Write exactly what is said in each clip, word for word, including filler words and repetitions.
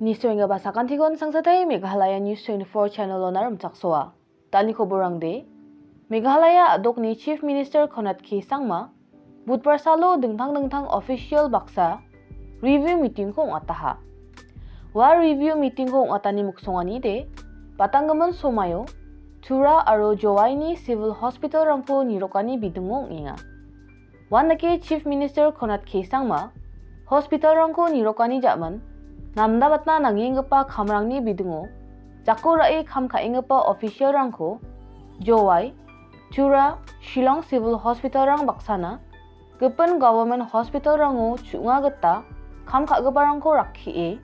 Nisoenggipa sakantikon sangsatai Meghalaya News twenty-four channel-ona rimchaksoa. Tani koborangde, Meghalaya a·dokni Chief Minister Conrad K Sangma, Budbar salo dingtang dingtang official baksa review meeting-ko ong·ataha. Ua review meeting-ko ong·atani miksonganide, batanggimin somaio Tura aro Jowaini civil hospital-rangko nirokani bidingo ong·enga. Uandake Chief Minister Conrad K Sangma hospital-rangko nirokani ja·man, namdabatna nangenggipa kamrangni bidingo jako ra·e kam ka·enggipa official-rangko Jowai, Tura, Shillong civil hospital-rang baksana gipin government hospital-rango chu·nga gita kam ka·giparangko rakkie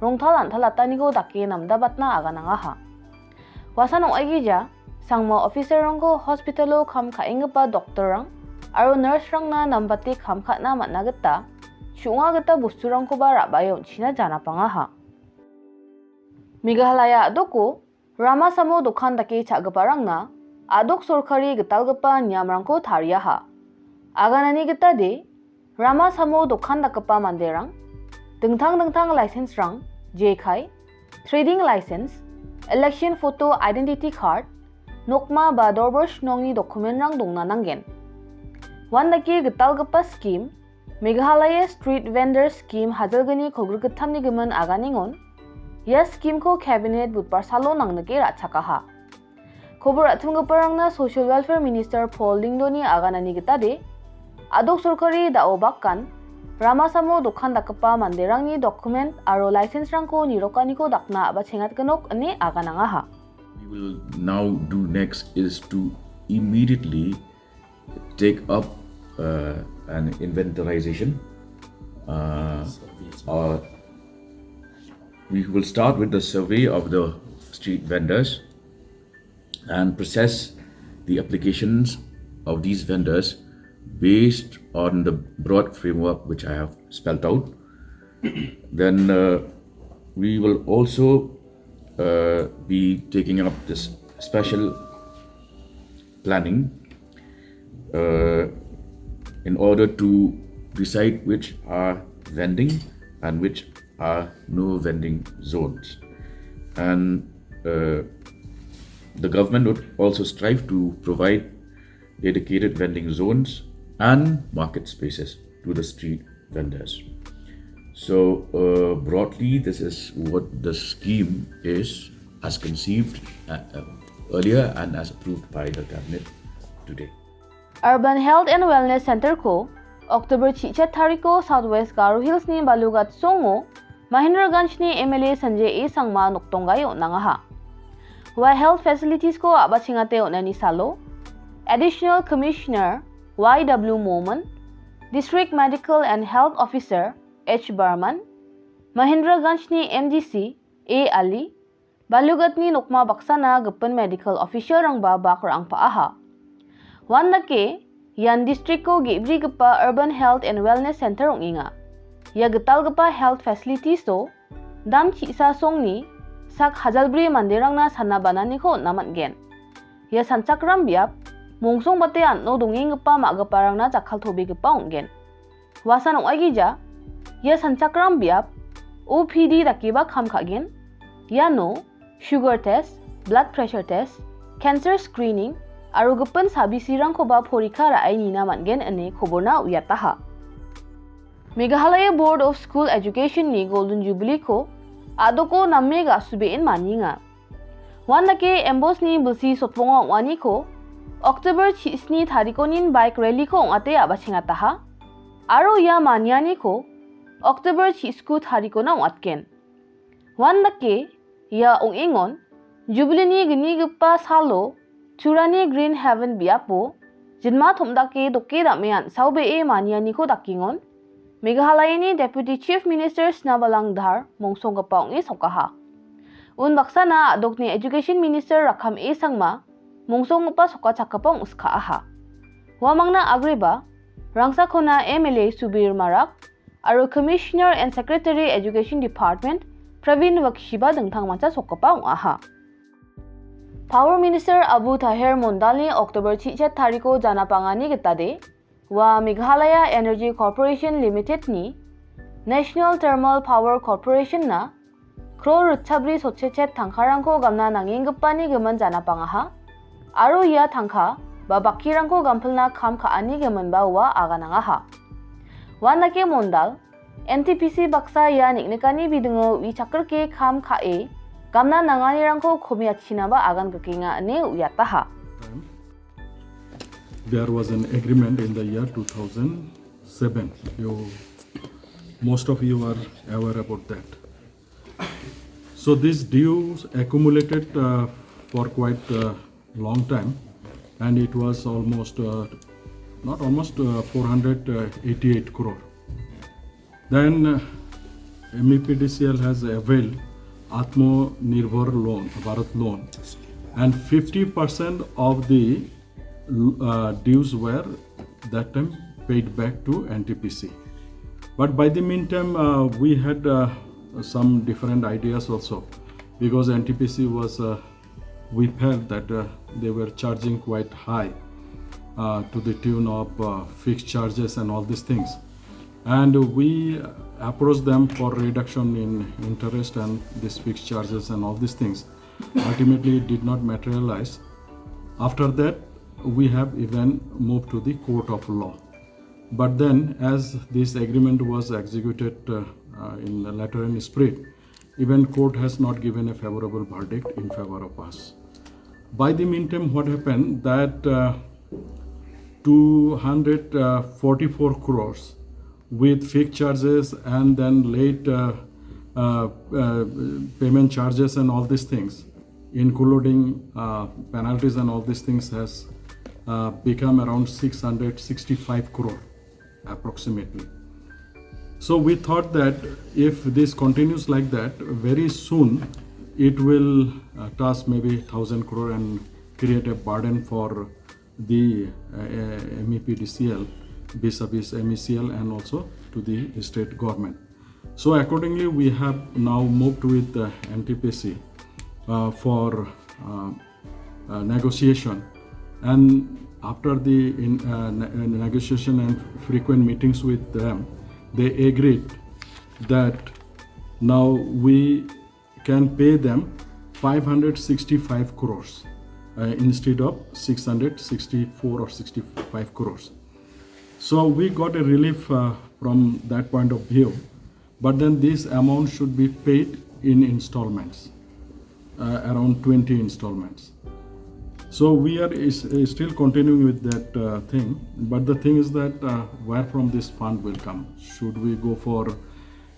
rongtal an·talataniko dake namdabatna aganangaha. Uasan ong·aigija, Sangma officer-rangko hospital-o kam ka·enggipa doctor-rang aro nurse-rangna nambate kam ka·na man·a gita, chu·nga gita bosturangkoba ra·bae on·china janapangaha. Meghalaya a·doko rama samo dokan dake cha·giparangna a·dok sorkari gitalgipa niamrangko tariaha. Aganani gitade, rama samo dokan dakgipa manderang dingtang dingtang license-rang jekai, trading license, election photo identity card, nokma ba dorbar shnongni document-rang dongna nanggen. Uandake gitalgipa scheme, Meghalaya Street Vendor Scheme hajalgni kolgrikgittamni gimin aganingon, ia scheme-ko Cabinet Budbar salo nangnike ra·chakaha. Kobor ra·timgiparangna Social Welfare Minister Paul Lyngdoh-ni aganani gitade, a·dok sorkari da·o bakan, rama samo dokan dakgipa manderangni document aro license-rangko nirokaniko dakna a·bachengatgenok ine aganangaha. We will now do next is to immediately take up uh, an inventarization. Uh, uh, we will start with the survey of the street vendors and process the applications of these vendors based on the broad framework which I have spelled out. Then uh, we will also uh, be taking up this special planning uh, in order to decide which are vending and which are no vending zones. And uh, the government would also strive to provide dedicated vending zones and market spaces to the street vendors. So, uh, broadly, this is what the scheme is as conceived uh, uh, earlier and as approved by the cabinet today. Urban Health and Wellness Center-ko October chichet tariko South West Garo Hills-ni Balughat songo Mahendraganj-ni M L A Sanjay A Sangma nokdonggae on·angaha. Ua health facilities-ko a·bachengate on·ani salo Additional Commissioner Y W Momin, District Medical and Health Officer H Barman, Mahendraganj-ni M D C A Ali, Balughatni nokma baksana gipin medical official-rangba bak ra·angpaaha. Uandake, ian district-o ge·brigipa Urban Health and Wellness Center ong·enga. Ia gitalgipa health facilities-o dam chi·sa songni sak hajalbri manderangna sana bananiko on·a man·gen. Ia sanchakram biap mongsongbate an·o dongenggipa ma·giparangna jakkaltobegipa ong·gen. Uasan ong·aigija, ia sanchakram biap O P D dakeba kam ka·gen. Iano sugar test, blood pressure test, cancer screening aro gipin sabisirangkoba porikka ra·e nina man·gen ine koborna uiataha. Meghalaya Board of School Education-ni Golden Jubilee-ko a·doko name ga·subeen manienga. Uandake M B O S-ni bilsi sotbonga ong·aniko October chi-, sni tarikonin bike rally-ko ong·ate a·bachengataha. Aro ia manianiko October chi-, sku tarikona ong·atgen. Uandake ia ong·engon Jubilee-ni gnigipa salo Turani Green Haven biapo jinma tom·dake doke dam·e an·saobee manianiko dakengon Meghalayani Deputy Chief Minister Sna Balang Dhar mongsonggipa ong·e sokaha. Unbaksana a·dokni Education Minister Rakkam A Sangma mongsonggipa sokachakgipa ong·skaaha. Uamangna agreba Rangsakona M L A Subir Marak aro Commissioner and Secretary Education Department Pravin Vakshiba dingtangmancha sokgipa ong·aha. Power Minister Abu Taher Mondalni October chichet tariko janapangani gitade, ua Meghalaya Energy Corporation Limited-ni National Thermal Power Corporation-na Crore ritchabri sotchetchet tangkarangko gamna nangenggipani gimin janapangaha, aro ia tangka ba bakkirangko gampilna kam ka·ani giminba ua aganangaha. Uandake Mondal, N T P C baksa ia neng·nikani bidingo uichakrike kam ka·e gamna nanganirangko komiachinaba agan grikenga ine uiataha. There was an agreement in the year two thousand seven. You, most of you are aware about that. So these dues accumulated uh, for quite a long time, and it was almost, uh, not almost, uh, four hundred eighty-eight crore. Then uh, M E P D C L has availed Atmanirbhar loan, Bharat loan, and fifty percent of the uh, dues were that time paid back to N T P C. But by the meantime, uh, we had uh, some different ideas also, because N T P C was, uh, we felt that uh, they were charging quite high uh, to the tune of uh, fixed charges and all these things. And we approached them for reduction in interest and these fixed charges and all these things. Ultimately, it did not materialize. After that, we have even moved to the court of law. But then, as this agreement was executed uh, uh, in letter and spirit, even court has not given a favorable verdict in favor of us. By the meantime, what happened that uh, two hundred forty-four crores with fixed charges and then late uh, uh, uh, payment charges and all these things, including uh, penalties and all these things, has uh, become around six hundred sixty-five crore approximately. So we thought that if this continues like that, very soon it will uh, touch maybe thousand crore and create a burden for the uh, M E P D C L vis-a-vis M E C L and also to the state government. So accordingly, we have now moved with the N T P C uh, for uh, uh, negotiation, and after the in, uh, ne- uh, negotiation and frequent meetings with them, they agreed that now we can pay them five hundred sixty-five crores uh, instead of six hundred sixty-four or sixty-five crores. So we got a relief uh, from that point of view. But then this amount should be paid in installments, uh, around twenty installments. So we are is, is still continuing with that uh, thing. But the thing is that uh, where from this fund will come? Should we go for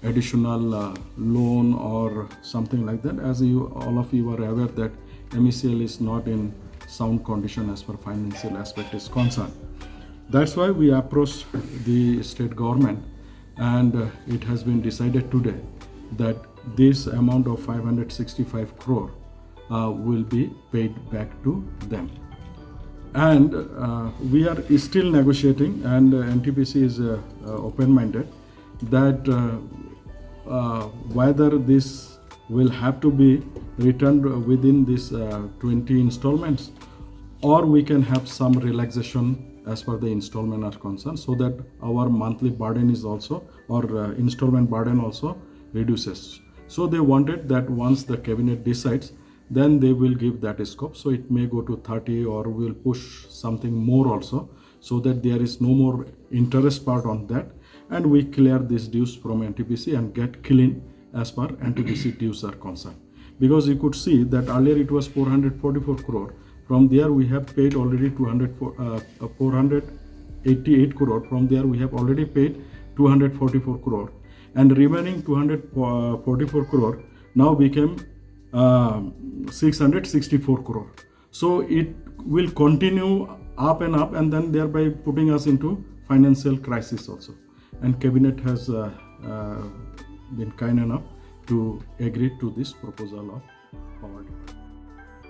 additional uh, loan or something like that? As you, all of you are aware that M E C L is not in sound condition as far financial aspect is concerned. That's why we approached the state government, and uh, it has been decided today that this amount of five hundred sixty-five crore uh, will be paid back to them. And uh, we are still negotiating, and uh, N T P C is uh, uh, open minded that uh, uh, whether this will have to be returned within this uh, twenty installments, or we can have some relaxation as far the installment are concerned, so that our monthly burden is also, or uh, installment burden also reduces. So they wanted that once the cabinet decides, then they will give that scope. So it may go to thirty, or we'll push something more also, so that there is no more interest part on that, and we clear these dues from N T P C and get clean as far N T P C dues are concerned. Because you could see that earlier it was four hundred forty-four crore. From there we have paid already two hundred, uh, four hundred eighty-eight crore. From there we have already paid two hundred forty-four crore. And remaining two hundred forty-four crore now became uh, six hundred sixty-four crore. So it will continue up and up, and then thereby putting us into financial crisis also. And cabinet has uh, uh, been kind enough to agree to this proposal of power department.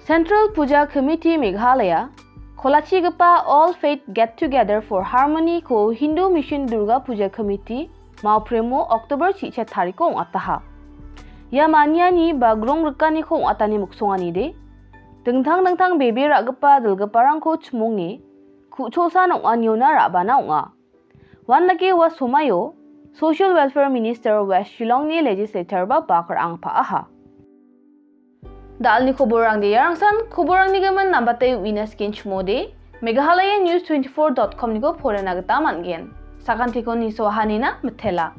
Central Puja Committee Meghalaya, kolachigipa All Faith Get Together for Harmony ko Hindu Mission Durga Puja Committee, Mawpremo, October chichet tariko ong·ataha. Ia maniani ba grong rikaniko ong·atani miksonganide, dingtang dingtang bebe ra·gipa dilgiparangko chimonge, ku·cholsan ong·aniona ra·bana ong·a. Uandake ua somaio Social Welfare Minister West Shillongni Legislator ba bak ra·angpaaha. Da·alni koborrangde iarangsan, koborrangni gimin nambate uina skenchimode, meghalaya news twenty-four dot com-niko porena gita man·gen. Sakantiko nisoahanina mitela.